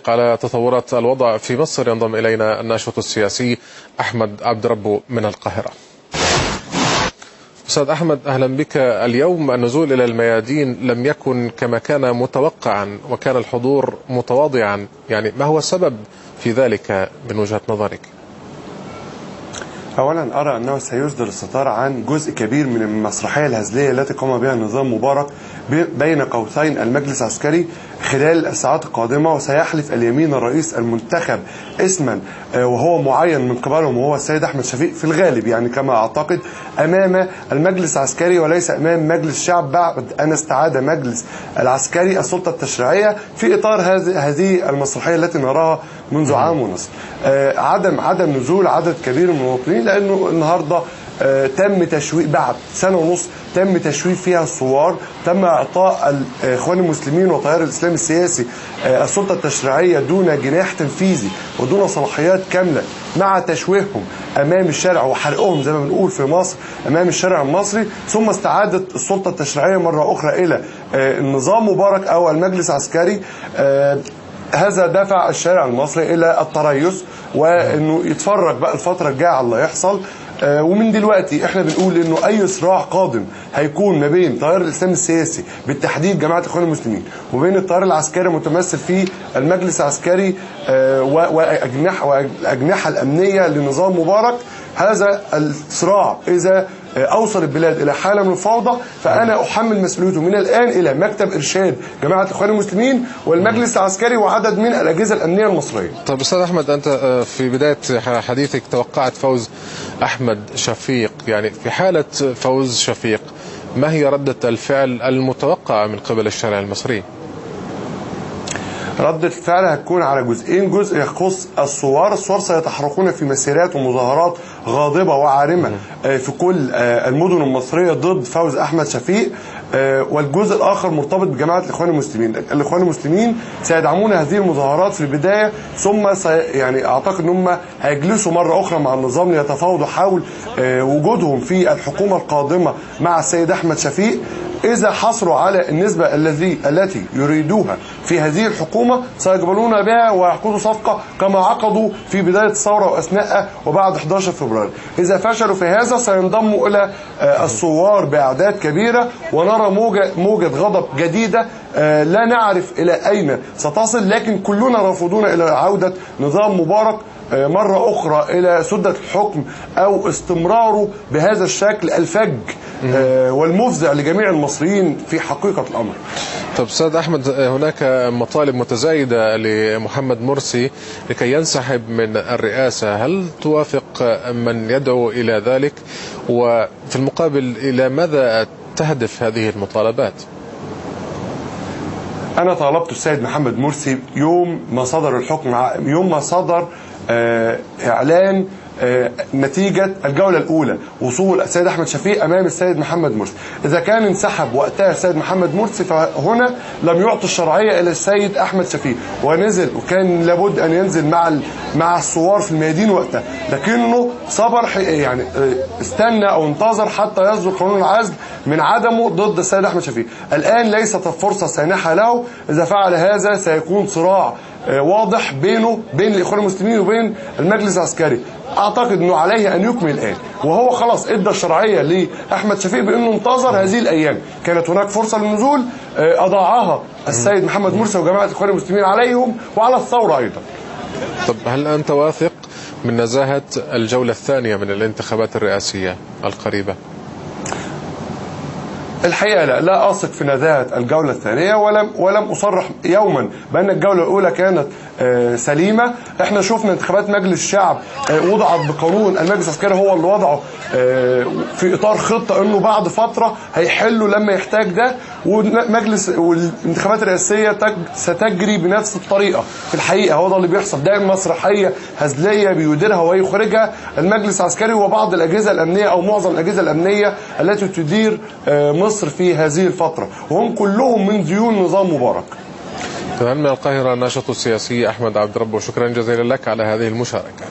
على تطورات الوضع في مصر ينضم إلينا الناشط السياسي أحمد عبد ربه من القاهرة. أستاذ أحمد، أهلا بك. اليوم النزول إلى الميادين لم يكن كما كان متوقعا وكان الحضور متواضعا، يعني ما هو السبب في ذلك من وجهة نظرك؟ أولا أرى أنه سيصدر الستار عن جزء كبير من المسرحية الهزلية التي قام بها نظام مبارك بين قوسين المجلس العسكري خلال الساعات القادمة، وسيحلف اليمين الرئيس المنتخب اسما وهو معين من قبلهم وهو السيد أحمد شفيق في الغالب، يعني كما أعتقد، أمام المجلس العسكري وليس أمام مجلس الشعب بعد أن استعاد مجلس العسكري السلطة التشريعية في إطار هذه المسرحية التي نراها منذ عام ونصف. عدم نزول عدد كبير من المواطنين، لأنه النهارده تم تشويه بعد سنة ونص، تم تشويه فيها الثوار، تم إعطاء الإخوان المسلمين وتيار الإسلام السياسي السلطة التشريعية دون جناح تنفيذي ودون صلاحيات كاملة، مع تشويههم أمام الشارع وحرقهم زي ما بنقول في مصر أمام الشارع المصري، ثم استعادت السلطة التشريعية مرة أخرى إلى النظام مبارك أو المجلس العسكري. هذا دفع الشارع المصري إلى التريث وإنه يتفرج بقى الفترة الجاية على اللي يحصل. ومن دلوقتي احنا بنقول انه اي صراع قادم هيكون ما بين تيار الاسلام السياسي بالتحديد جماعة الاخوان المسلمين وبين التيار العسكري المتمثل في المجلس العسكري والاجنحه الامنية لنظام مبارك، هذا الصراع اذا اوصل البلاد الى حاله من الفوضى فانا احمل مسؤوليته من الان الى مكتب ارشاد جماعة الاخوان المسلمين والمجلس العسكري وعدد من الاجهزة الامنية المصرية. طيب استاذ احمد، انت في بداية حديثك توقعت فوز احمد شفيق، يعني في حاله فوز شفيق ما هي رده الفعل المتوقعة من قبل الشارع المصري؟ ردة الفعل هتكون على جزئين، جزء يخص الثوار، الثوار سيتحركون في مسيرات ومظاهرات غاضبة وعارمة في كل المدن المصرية ضد فوز أحمد شفيق، والجزء الآخر مرتبط بجماعة الإخوان المسلمين. الإخوان المسلمين سيدعمون هذه المظاهرات في البداية، ثم يعني أعتقد أن هم هيجلسوا مرة أخرى مع النظام ليتفاوضوا حول وجودهم في الحكومة القادمة مع السيد أحمد شفيق. إذا حصلوا على النسبة التي يريدوها في هذه الحكومة سيقبلون بها ويعقدوا صفقة كما عقدوا في بداية الثورة وأثناءها وبعد 11 فبراير. إذا فشلوا في هذا سينضموا إلى الثوار بأعداد كبيرة ونرى موجة غضب جديدة لا نعرف إلى أين ستصل، لكن كلنا رافضون إلى عودة نظام مبارك مرة أخرى إلى سدة الحكم أو استمراره بهذا الشكل الفج والمفزع لجميع المصريين في حقيقة الأمر. طب أستاذ أحمد، هناك مطالب متزايدة لمحمد مرسي لكي ينسحب من الرئاسة، هل توافق من يدعو إلى ذلك؟ وفي المقابل إلى ماذا تهدف هذه المطالبات؟ أنا طالبت السيد محمد مرسي يوم ما صدر الحكم، يوم ما صدر إعلان نتيجة الجولة الأولى وصول السيد أحمد شفيق أمام السيد محمد مرسي، إذا كان انسحب وقتها السيد محمد مرسي فهنا لم يعطي الشرعية إلى السيد أحمد شفيق ونزل، وكان لابد أن ينزل مع الثوار في الميادين وقتها، لكنه صبر، يعني استنى أو انتظر حتى يصدر قانون العزل من عدمه ضد السيد أحمد شفيق. الآن ليست الفرصة سانحة له، إذا فعل هذا سيكون صراع واضح بينه بين الإخوان المسلمين وبين المجلس العسكري. اعتقد انه عليه ان يكمل الان، وهو خلاص ادى الشرعية لاحمد شفيق بانه انتظر هذه الايام، كانت هناك فرصة للنزول اضاعها السيد محمد مرسي وجماعه الاخوان المسلمين عليهم وعلى الثورة ايضا. طب هل انت واثق من نزاهة الجولة الثانية من الانتخابات الرئاسية القريبة؟ الحقيقة لا أثق في نزاهة الجولة الثانية، ولم أصرح يوما بأن الجولة الأولى كانت سليمة. احنا شفنا انتخابات مجلس الشعب وضعت بقانون، المجلس العسكري هو اللي وضعه في إطار خطة أنه بعد فترة هيحلوا لما يحتاج ده، والمجلس والانتخابات الرئاسية ستجري بنفس الطريقة. في الحقيقة هو ده اللي بيحصل، ده مسرحية هزلية بيديرها ويخرجها المجلس العسكري وبعض الأجهزة الأمنية أو معظم الأجهزة الأمنية التي تدير مصر في هذه الفترة، وهم كلهم من ديون نظام مبارك. تمام. من القاهرة الناشط السياسي أحمد عبد ربه، شكرا جزيلا لك على هذه المشاركة.